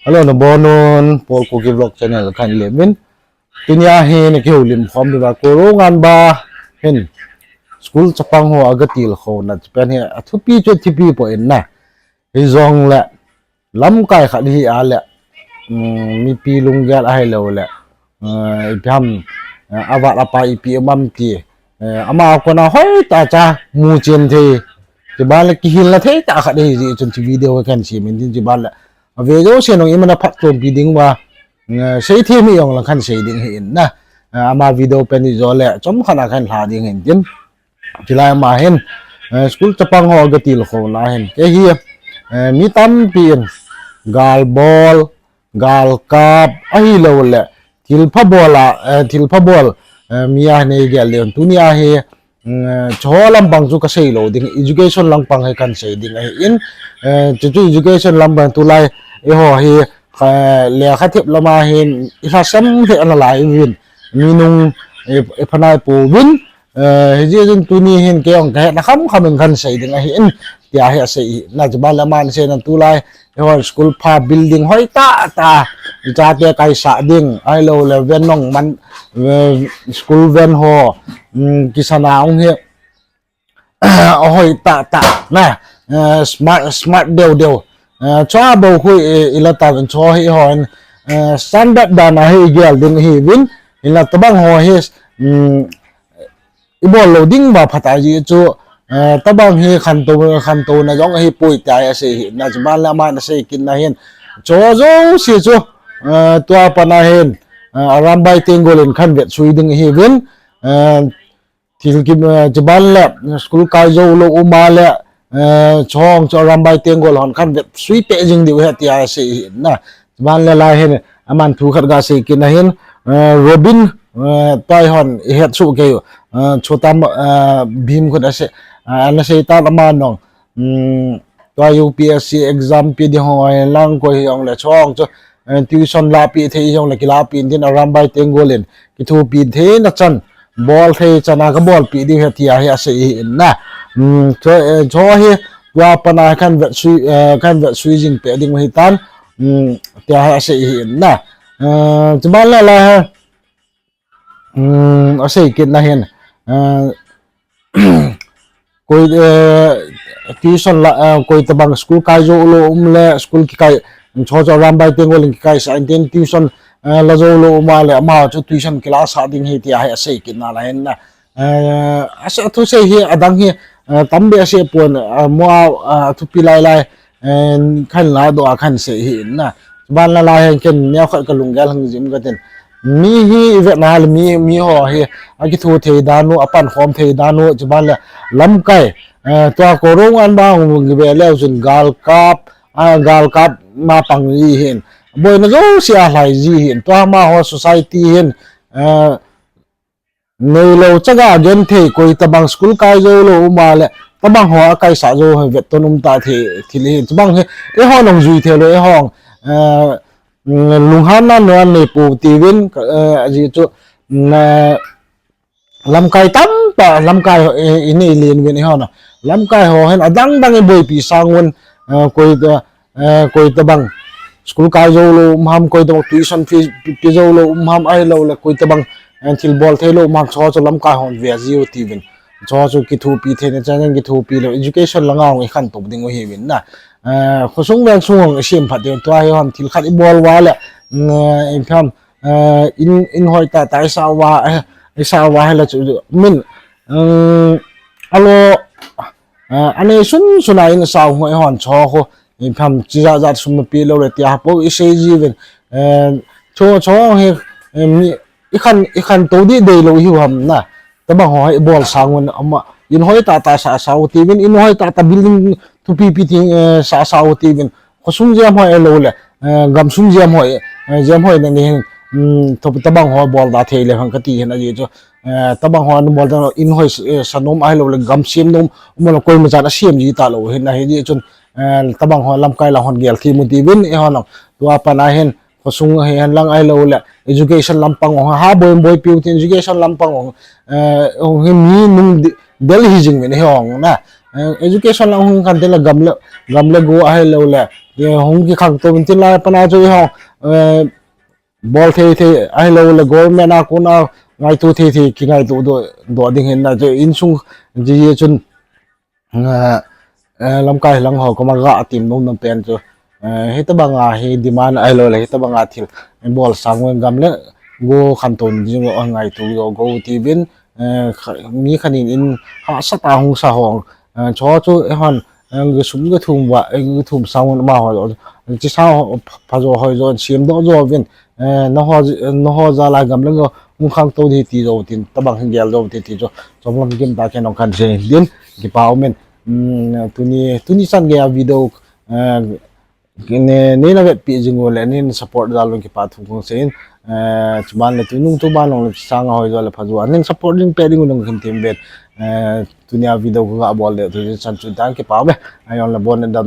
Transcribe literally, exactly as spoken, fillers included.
Hello, nabonun, Paul Kuki Vlog channel khan le min. Tunia hi na kihoulim khom diva Koro ngan ba hin. School chapang ho aga tilkhouna pen hi athupi chu thipi po in na. Hijongle lamkai khat hi a le, um, mipi lunggel ahilou le, uh, ipi ham, uh, avat apa ipi um am ti, uh, ama kona hoitah cha muchen thei, chuban le kihilna thei tah khat hi ji chun chi video kan chi min din chuban le. Ave jouse nung imana phatchompi ding uva, uh, seithei mi jong lang khan sei ding hi in na. Uh, ama video pen hi jo le, chomkhat a khan lha ding hin tin. Chulai ama hin, eh, school chapang ho aga tilkhouna hin. Kei hi, eh, mi tampi in, gal bol, gal kap, ahilou le, thilpha bol a, eh, thilpha bol, eh, mi a nei gel le, tunia hi, mm, eh, chuho lampang chu kasei lou ding, education lampang hi kan sei ding ahi in, eh, chu chu education lampang tulai, eiho hi, eh, lekha thep lama hin, ilhasam thei ana lai uvin, mi nung, eh, eh, phanai pouvin, Eh, hijeh chun tuni hin kei jong kahetna khamkham in khan sei ding ahi in, tia hi asei hi. Na chuban le aman seina tulai, eiho school pha building hoitah tah, ichate kaisah ding, ahilou le van nong man, eh, school van ho, um, kisana ong hi, ahoitah tah, na, eh, smart, smart deu deu. Eh, chua bou hui, eh, ila ta vin chua hi hon, eh, standard dan a hi igel ding hi vin, ila tabang ho hi, um, ibol lou ding ba phat a ji chu, eh, tabang hi khantou, khantouna jong hi pui tai asei hi, na chuban le aman asei kit na hin. Chu jouse chu, eh, tua pana hin, eh, Arambai Tenggol in khan vetsui ding hi vin, eh, thil ki, eh, chuban le, school kai jou lou um a le, eh, chong chu Arambai Tenggol hon khan vetsui peh jing diu ahi tia asei hi na. Chuban le lai hin, aman thu khat ga sei kit na hin, eh, Robin, eh, tua hon ihet soh kei u, eh, Chota, eh, Bhim khut asei, eh, ana sei tan ama nong, um, tua U P S C exam pe ding ho lang koi hi jong le chong chu, eh, tuition lapi thei jong le kilapi in tin Arambai Tenggol in kithopi theina chan, bol thei chan a kabolpi diu ahi tia hi asei hi in na. Um, chu, eh, chu hi tua pana khan vetsui, eh, khan vetsui jing peh ding u ahi tan, um, tia hi asei hi in na. Eh, chuban le lai hi, um, asei kit na hin, eh, koi, eh, tuition la, eh, koi tabang school kai jou lou um le, school kikai, chu chu Arambai Tenggol in kikaisah in tin tuition, eh, la jou lou um a le, ama chu tuition kila sah ding hi tia hi asei kit na lai hin na. Eh, ase, athusei hi adang hi, eh, tambe asei pon, eh, mo a, eh, athupi lai lai, eh, khan la doh a khan sei hi in na. Chuban le lai hin ken neo khat kalunggel hang jim katin. Mi hi ivet na le mi, mi ho hi, akithu thei dan u, apankhom thei dan u, chuban le lamkai, eh, tua Koro ngan ba hung ve leu chun gal kap, ah, gal kap ma pang ji hin. Boina jouse a lhai ji hin. Tua ama ho society hin, eh, neilou chaga genthei koi tabang school kai jou lou um a le, tabang ho akaisah jou hi vetton um ta thei, thil hi, tabang hi, eiho nong jui thei lou, eiho, eh, mm, lunghanna nong nei pou ti vin, eh, aji chu, mm, eh, lamkai tamtah, lamkai ho, eh, inei len vin eiho na. Lamkai ho hin adang dang iboipi sang un, eh, koi ta, eh, koi tabang school kai jou lou um ham, koi tabang tuition fee pe, pe jou lou um ham, ahilou le koi tabang, eh, thil bol thei lou um ham, chu chu lamkai hon ve ji u ti vin. Chu chu kithopi theina chan kithopi lou, education lang a hung ikhantou ding u hi vin na. Eh, khosung veng sung hung isem phat ding, tua hi hon thil khat ibol uva le, mm, eh, ipi ham, eh, in, in hoitah tah isah uva, eh, isah uva hi le chu, min, mm, alo, eh, anei sun sun a in isah u hon chu khu, ipi ham chi jat jat sum pe lou le tia ha pou isei ji vin, eh, chu, chu hi, eh, mi, ikhan, ikhantou di deilou hiu ham na. Tabang ho hi ibol sang un ama, in hoitah tah sah sah u ti vin, in hoitah tah building thupi pi ti, eh, sah sah u ti vin. Khosung jam ho ahilou le, eh, gamsung jam ho, eh, jam ho na ni hin, mm, thu tabang ho bol da thei le hang kati hin aji chu. Eh, tabang ho ana bol da in hoi, eh, sa nom ahilou le gam sem nom, um lo koi ma chan asem ji ta lou hin ahi ji chun, eh, tabang ho lamkai la hon gel thei mu ti vin, eiho nong. Tua pana hin, khosung hi hen lang ahilou le, education lampang hung ha boi, boipiu tin education lampang hung, eh, hung hi mi nung di, del hi jing vin hi hung na. Eh, education lang hung khan teng le gam le, gam le go ahilouleh, eh, hung kikhangtou in tin lai pana chu eiho, eh, bol thei thei ahilouleh government a kona ngaito thei thei kingaito doh, doh ding hin na chu insung ji chun, eh, eh, lamkai lang ho koma ga atim nom nom pen chu, eh, hitobanga hi demand ahilouleh hitobanga thil bol sang uvin gam le go khantou jing u ngaito jo go ti uvin, eh, kha-, mi khat in in hahsat a hung sa ho, eh, chu chu eihon, eh, sum ga thum va, eh, ga thum sang un amaho jo, chi sa ho, pha jo ho jo, siam doh jo uvin, eh, nangho, nangho jal a gam le go hung khangtou ding ti jo tin, tobang hin gel jo tin ti chu, chomlam kim tah kei nong kan sei din, kipa umin, um, tuni, tuni chan geiya video, eh, ne, neina vetpi jing u le, neina support jal un kipa thu kong sei in, eh, chuban le tunung tuban long le sanga hoi jo le pha jo a, neina support ding pe ding u nong khen tim vet, eh, tunia video ko ga bol le, tu chan chu dan kipa uve, ayon le bon le dam